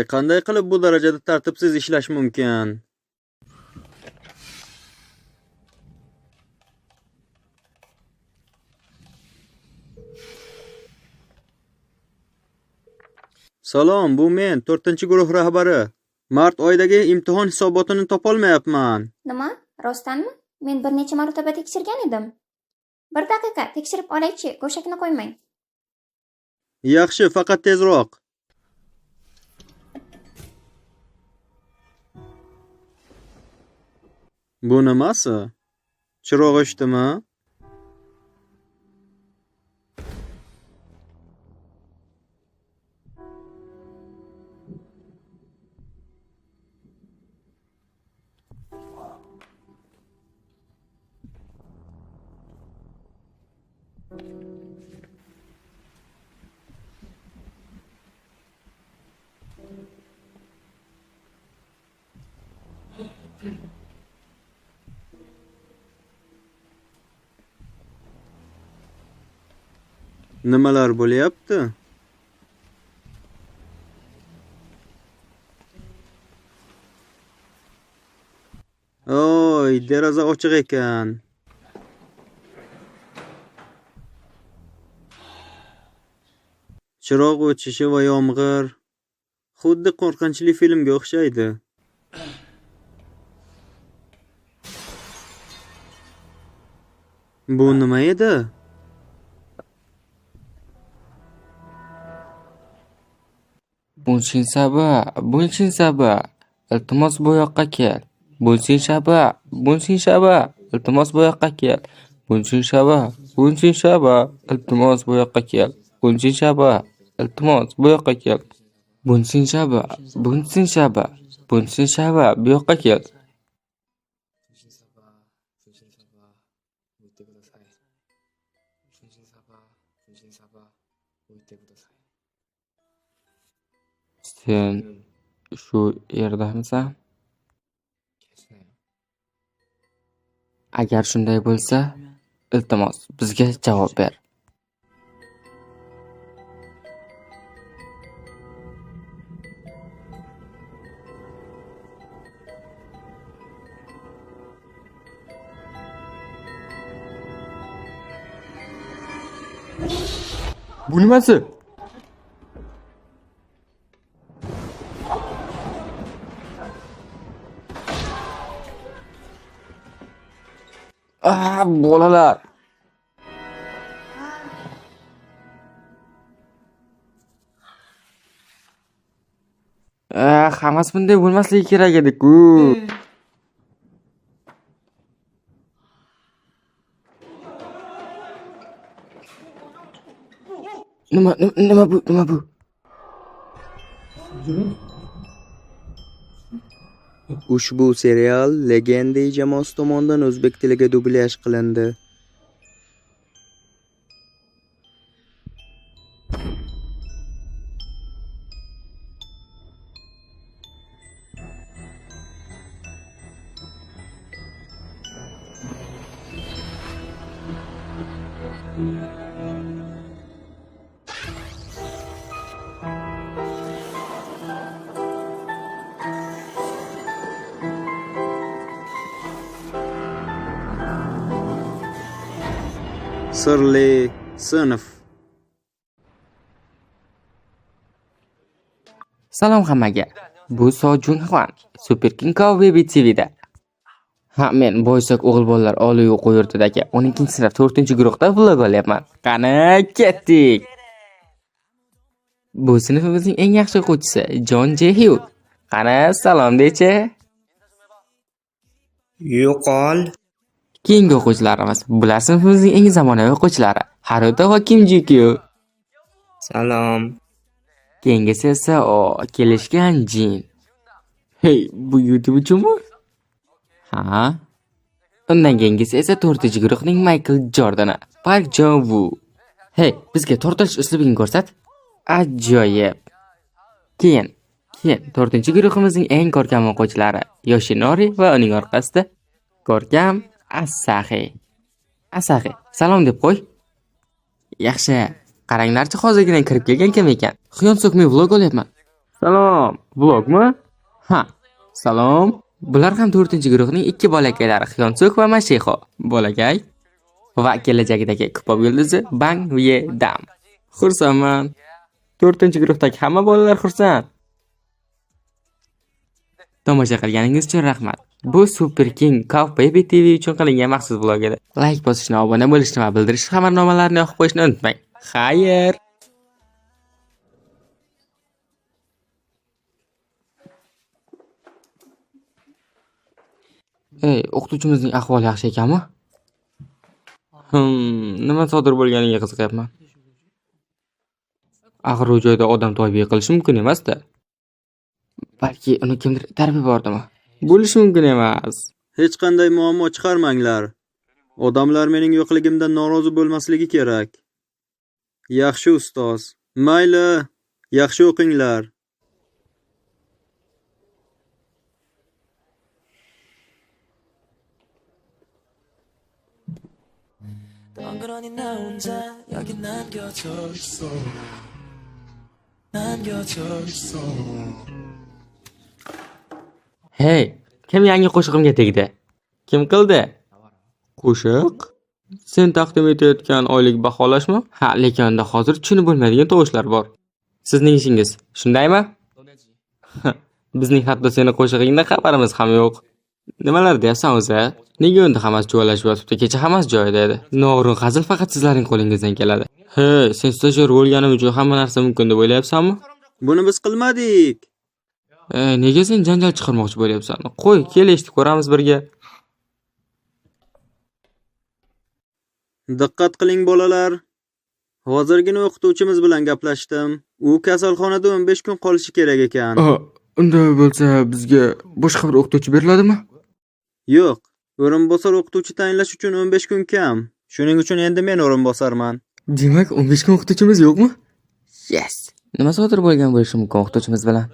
Voy, qanday qilib bu darajada tartibsiz ishlash mumkin? Salom, bu men, 4-guruh rahbari. Mart oyidagi imtihon hisobotini topolmayapman. Nima? Rostdanmi? Men bir necha marotaba tekshirgan edim. Bir daqiqa, tekshirib olaychi, go'shakni qo'ymang. Yaxshi, faqat tezroq. Bu nimasi? Chiroq o'chdimi? Nimalar bo'lyapti? Oy, deraza ochiq ekan. Chiroq o'chishi va yomg'ir xuddi qo'rqinchli filmga o'xshaydi. Bu nima edi? Bunsin saba, bunsin saba, iltimos bu yoqqa kel. Bunsin shaba, bunsin shaba, iltimos bu yoqqa kel. Bunsin shaba, bunsin shaba, iltimos bu yoqqa kel. Bunsin shaba, iltimos bu yoqqa kel. Bunsin shaba, bunsin shaba, bunsin shaba, bu yoqqa kel. Sen shu yerdamisan? Agar shunday bo'lsa, iltimos bizga javob ber. Bu nimasi? Ah, bolalar. Ah, hammasi bunday bo'lmasligi kerak edi-ku. Nima bu? Nima bu? Ushbu serial Legendey jamoasi tomonidan o'zbek tiliga dublyaj qilindi. Sirli sinf. Salom hammaga. Bu Sojun Xvan, Super King Kong Baby TVda. Ha, men Boysoq o'g'il bolalar oliy o'quv yurtidagi 12-sinf 4-guruhda vlog olyapman. Qani, ketdik. Bu sinfimizning eng yaxshi o'quvchisi Jon Jehyuk. Qani, salom dechi. Yo'qol. Keyingi o'quvchilarimiz. Bular sinfimizning eng zamonaviy o'quvchilari Haruto va Kim Ji-kyu. Salom. Keyingisi esa kelishgan Jin. Hey, bu YouTube uchunmi? Ha? Undan keyingisi esa 4-guruhning Michael Jordani, Park Jong-woo. Hey, bizga tortilish uslubini ko'rsat. Ajoyib. Keyin 4-guruhimizning eng ko'rkam o'quvchilari Yoshinori va uning orqasida ko'rkam Asahi. Asahi, salom deb qo'y. Yaxshi, qaranglarchi, hozirgina kirib kelgan kim ekan? Xyon Sokmi vlog olyapman. Salom, vlogmi? Ha, salom. Bular ham 4-guruhning ikki bolakaylari Xyonsuk va Mashixo. Bolakay va kelajakdagi K-pop yulduzi Bang Ye Dam. Xursandman. 4-guruhdagi hamma bolalar xursand. Tomosha qilganingiz uchun rahmat. Bu Super King Cow Baby TV uchun qilingan maxsus vlog edi. Like bosishni, obuna bo'lishni va bildirish xabarnomalarini yoqib qo'yishni unutmang. Xayr. Ey, o'qituvchimizning ahvoli yaxshi ekanmi? Nima sodir bo'lganiga qiziqyapman. Axir u joyda odam toyib yiqilishi mumkin emas-da. Balki uni kimdir itarib yubordimi? Bo'lishi mumkin emas. Hech qanday muammo chiqarmanglar. Odamlar mening yo'qligimdan norozi bo'lmasligi kerak. Yaxshi ustoz. Mayli, yaxshi o'qinglar. 덩그러니 나 혼자 여기 남겨져 있어 남겨져 있어 Hey, kim yangi qo'shig'imga tegdi? Kim qildi? Qo'shiq? Sen taqdim etayotgan oylik baholashmi? Ha, lekin unda hozir tushunib bo'lmaydigan tovushlar bor. Sizning ishingiz, shundaymi? Bizning hatto seni qo'shig'ingdan xabarimiz ham yo'q. Nimalar deyapsan o'zi? Nega unda hammasi chuvalashib yotibdi? Kecha hammasi joyida edi. Noo'rin hazil faqat sizlarning qo'lingizdan keladi. Hey, sen stajyor bo'lganim uchun hamma narsa mumkin deb o'ylayapsanmi? Buni biz qilmadik. Nega sen janjal chiqarmoqchi bo'lyapsan? Qo'y, kel eshitib ko'ramiz birga. Diqqat qiling bolalar. Hozirgina o'qituvchimiz bilan gaplashdim. U kasalxonada 15 kun qolishi kerak ekan. Unda bo'lsa bizga boshqa bir o'qituvchi beriladimi? Yo'q, o'rinbosar o'qituvchi tayinlash uchun 15 kun kam. Shuning uchun endi men o'rinbosarman. Demak, 15 kun o'qituvchimiz yo'qmi? Yes. Nima sodir bo'lgan bo'lishi mumkin o'qituvchimiz bilan?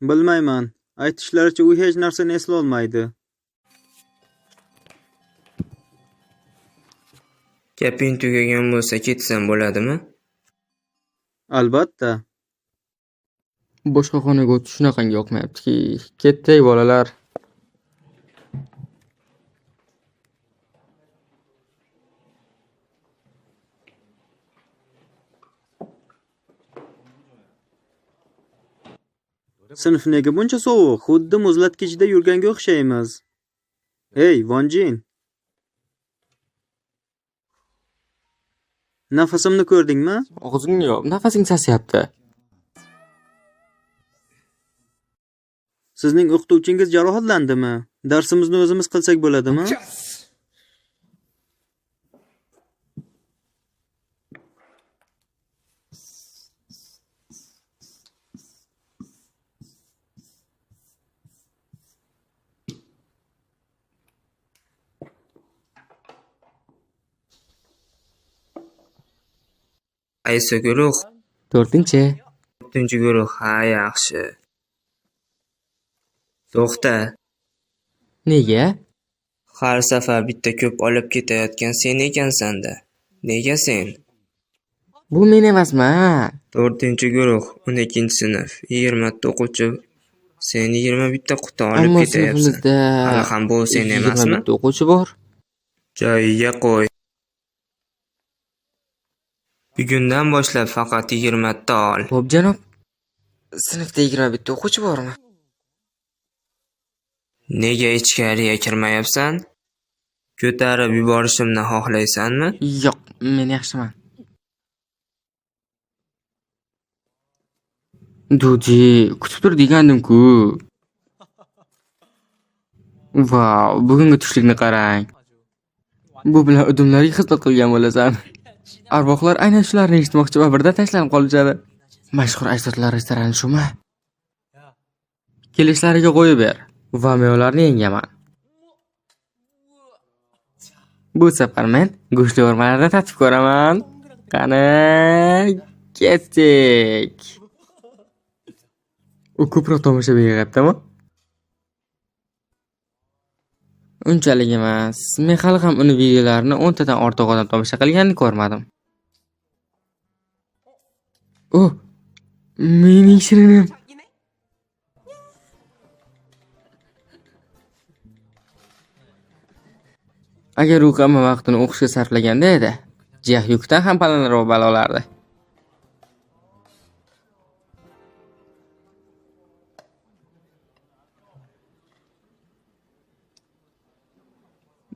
Bilmayman. Aytishlaricha u hech narsani eslolmaydi. Gaping tugagan bo'lsa ketsam bo'ladimi? Albatta. Boshqa xonaga o'tish shunaqangi yoqmayaptiki. Ketdik bolalar. Sinf nega buncha sovuq? Xuddi muzlatgichda yurganga o'xshaymiz. Ey, Vonjin. Nafasimni ko'rdingmi? Og'zingni yop, nafasing sasiyapti. Sizning o'qituvchingiz jarohatlandimi? Darsimizni o'zimiz qilsak bo'ladimi? Qaysi guruh? 4. 4-guruh. Ha, yaxshi. To'xta. Nega? Har safar bitta ko'p olib ketayotgan sen ekansan-da. Nega sen? Bu men emasman. 4-guruh, 12-sinf, 20 ta o'quvchi. Sen 21 ta quti olib Ammo ketayapsan. sinfimizda Hali ham bu sen emasmi? 21 ta o'quvchi bor. Joyiga qo'y. Bugundan boshlab faqat 20 ta ol. Xo'p, janob. Sinfda 21 ta o'quvchi bormi? Nega ichkariga kirmayapsan? Ko'tarib yuborishimni xohlaysanmi? Yo'q, men yaxshiman. Duji, kutib tur degandim-ku. Vau, bugungi tushlikni qarang. Bu bilan udumlarga xizmat qilgan bo'lasan. Arvohlar aynan shularni eshitmoqchi va birdan tashlanib qolishadi. Mashhur ajdodlar restorani shumi? Kelishlariga qo'yib ber va men ularni yengaman. Bu safar men go'shtli o'rmalarni tatib ko'raman. Qani, ketdik. U ko'proq tomoshabin yig'yaptimi? Unchalik emas. Men hali ham uni videolarini 10 tadan ortiq odam tomosha qilganini ko'rmadim. Oh, Mening shirinim. Agar u hamma vaqtini o'qishga sarflaganda edi, Jahyukdan ham balandroq ball olardi.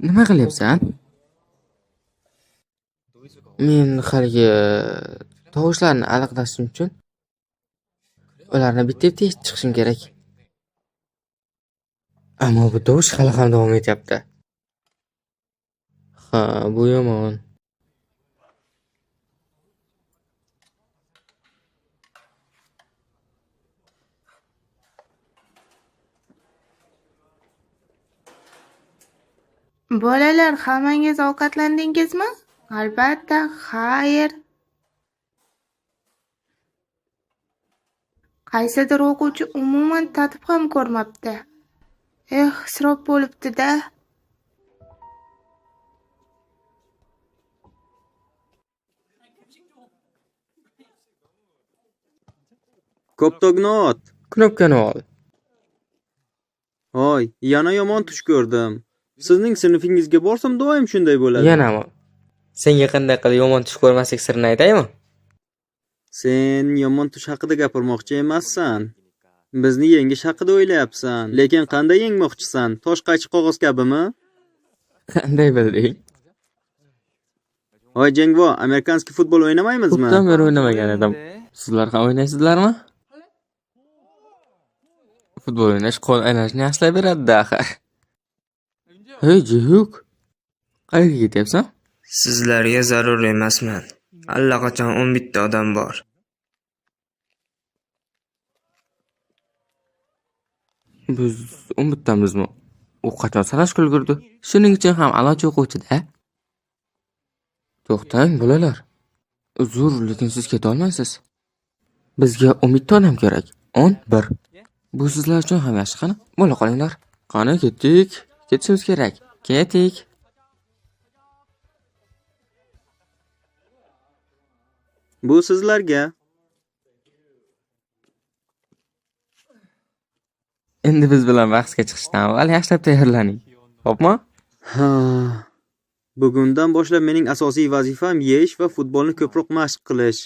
Nima qilyapsan? Men haligi tovushlarni aniqlashim uchun ularni bitta-bitta eshitib chiqishim kerak. Ammo bu tovush hali ham davom etyapti. Ha, bu yomon. Bolalar, hammangiz ovqatlandingizmi? Albatta, xayr. Qaysidir o'quvchi umuman tatib ham ko'rmabdi. Eh, isrof bo'libdi-da. Koptogni ot. Knopkani ol. Hoy, yana yomon tush ko'rdim. Sizning sinfingizga borsam doim shunday bo'ladi. Yanami? Senga qanday qilib yomon tush ko'rmaslik sirini aytaymi? Sen yomon tush haqida gapirmoqchi emassan. Bizni yengish haqida o'ylayapsan. Lekin qanday yengmoqchisan? Tosh qaychi qog'oz kabimi? Qanday bilding? Hoy Jengvo, amerikanskiy futbol o'ynamaymizmi? Ko'pdan beri o'ynamagan edim. Sizlar ham o'ynaysizlarmi? Futbol o'ynash qon aylanishini yaxshilab beradi-da axir. Hey Jihyuk, qayerga ketyapsan? Sizlarga zarur emasman. Allaqachon 11 ta odam bor. Biz 11 tamizmi? U qachon sanashga ulgurdi? Shuning uchun ham a'lochi o'quvchi-da. To'xtang, bolalar. Uzr, lekin siz keta olmaysiz. Bizga 11 ta odam kerak. 11. Bu sizlar uchun ham yaxshi, qani? Bo'la qolinglar. Qani ketdik. Ketishimiz kerak. Ketdik. Bu sizlarga. Endi biz bilan bahsga chiqishdan avval yaxshilab tayyorlaning. Xo'pmi? Ha. Bugundan boshlab mening asosiy vazifam yeyish va futbolni ko'proq mashq qilish.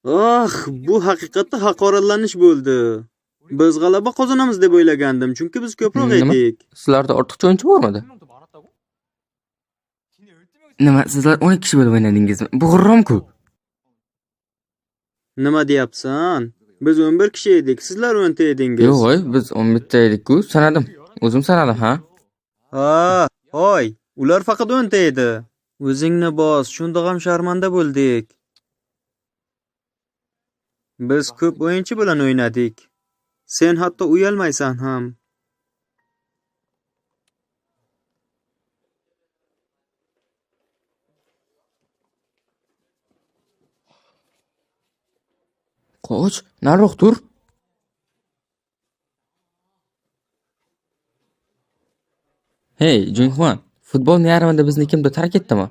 Ah, bu haqiqatda haqoratlanish bo'ldi. Biz g'alaba qozonamiz deb o'ylagandim, chunki biz ko'proq Nima? edik. Sizlarda ortiqcha o'yinchi bormidi? Nima, sizlar 12 kishi bo'lib o'ynadingizmi? Bu g'irrom-ku. Nima deyapsan? Biz 11 kishi edik, sizlar 10 ta edingiz. Yo'q, oy, biz 11 ta edik-ku, sanadim. O'zim sanadim, ha? Ha, hoy, ular faqat 10 ta edi. O'zingni bos, shundoq ham sharmanda bo'ldik. Biz ko'p o'yinchi bilan o'ynadik. Sen hatto uyalmaysan ham. Qoch, nariroq tur. Hey, Junxuan, futbol yarmida bizni kimdir tark etdimi?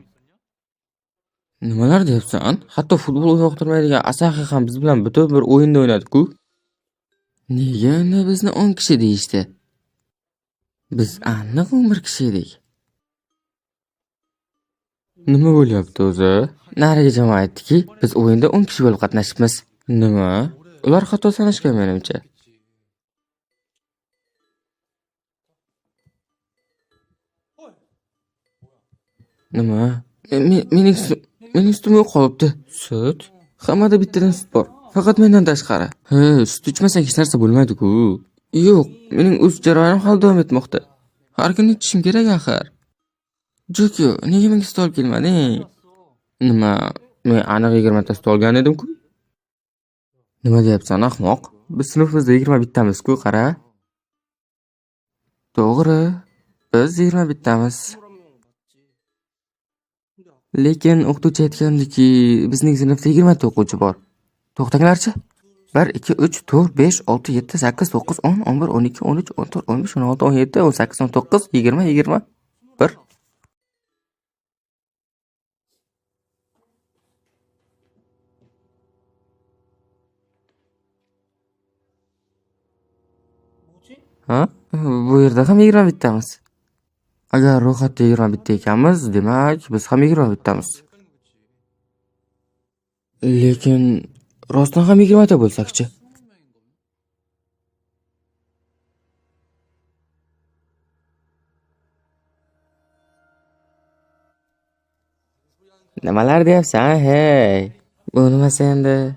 Nimalar deyapsan? Hatto futbol yoqtirmaydigan Asahi ham biz bilan butun bir o'yinda o'ynadi-ku. Nega unda bizni 10 kishi deyishdi? Biz aniq 11 kishi edik. Nima bo'lyapti o'zi? Narigi jamoa aytdiki, biz o'yinda 10 kishi bo'lib qatnashibmiz. Nima? Ular xato sanashgan menimcha. Nima? Mening sutim yo'qolibdi. Sut? Hammada bittadan sut bor. Faqat mendan tashqari. He, sut ichmasang hech narsa bo'lmaydi-ku. Yo'q, mening o'z jarayonim hali davom etmoqda. Har kuni ichishim kerak axir. Jokyo, nega menga sut olib kelmading? Nima? Men aniq 20 ta sut olgan edim-ku. Nima deyapsan, ahmoq? Biz sinfimizda 21 tamiz-ku, qara. To'g'ri, biz 21 tamiz. Lekin o'qituvchi aytgandiki, bizning sinfda 20 ta o'quvchi bor. To'xtanglarchi. 1 2 3 4 5 6 7 8 9 10 11 12 13 14 15 16 17 18 19 20 21. Ha? Bu yerda ham 21tamiz. Agar ro'yxatda 21 ekanmiz, demak, biz ham 21tamiz. Lekin rostdan ham 20 ta bo'lsak-chi? Nimalar deyapsan, hey? Bu nimasi endi?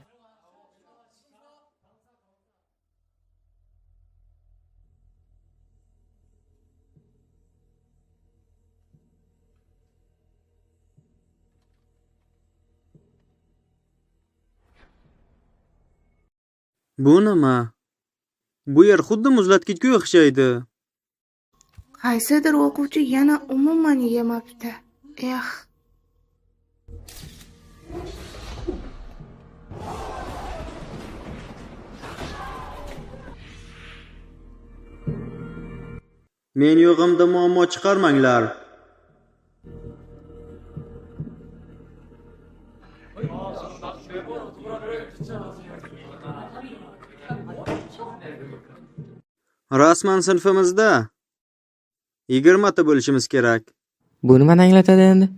Bu nima? Bu yer xuddi muzlatgichga o'xshaydi. Qaysidir o'quvchi yana umuman yemabdi. Eh. Men yo'g'imda muammo chiqarmanglar. Rasman sinfimizda 20 ta bo'lishimiz kerak. Bu nimani anglatadi endi?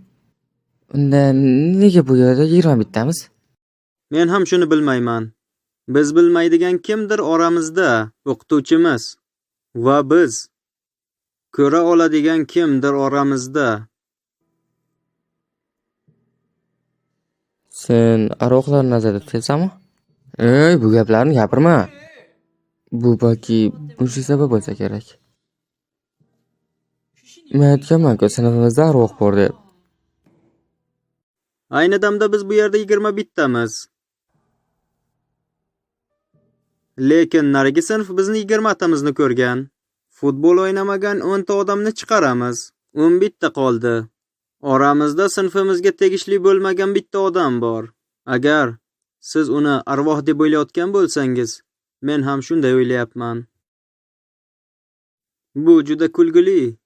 Unda nega bu yerda 21tamiz? Men ham shuni bilmayman. Biz bilmaydigan kimdir oramizda, o'qituvchimiz va biz ko'ra oladigan kimdir oramizda. Sen arvohlarni nazarda tutyapsanmi? Ey, bu gaplarni gapirma. Bu balki buncha sabab bo'lsa kerak. Men aytganman-ku, sinfimizda arvoh bor deb. Ayni damda biz bu yerda 21tamiz. Lekin narigi sinf bizni 20tamizni ko'rgan. Futbol o'ynamagan 10 ta odamni chiqaramiz. 11 ta qoldi. Oramizda sinfimizga tegishli bo'lmagan bitta odam bor. Agar siz uni arvoh deb o'ylayotgan bo'lsangiz, men ham shunday o'ylayapman. Bu juda kulgili.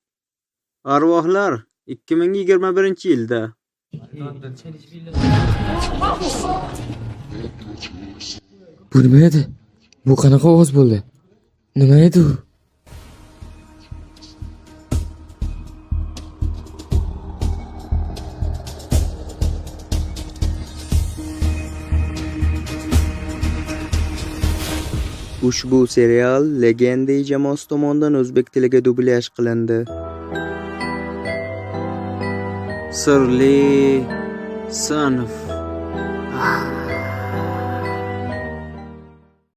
Arvohlar 2021-yilda. Bu nima edi? Bu qanaqa ovoz bo'ldi? Nima edi u? Ushbu serial Legendey jamoasi tomonidan o'zbek tiliga dublyaj qilindi. Sirli sinf.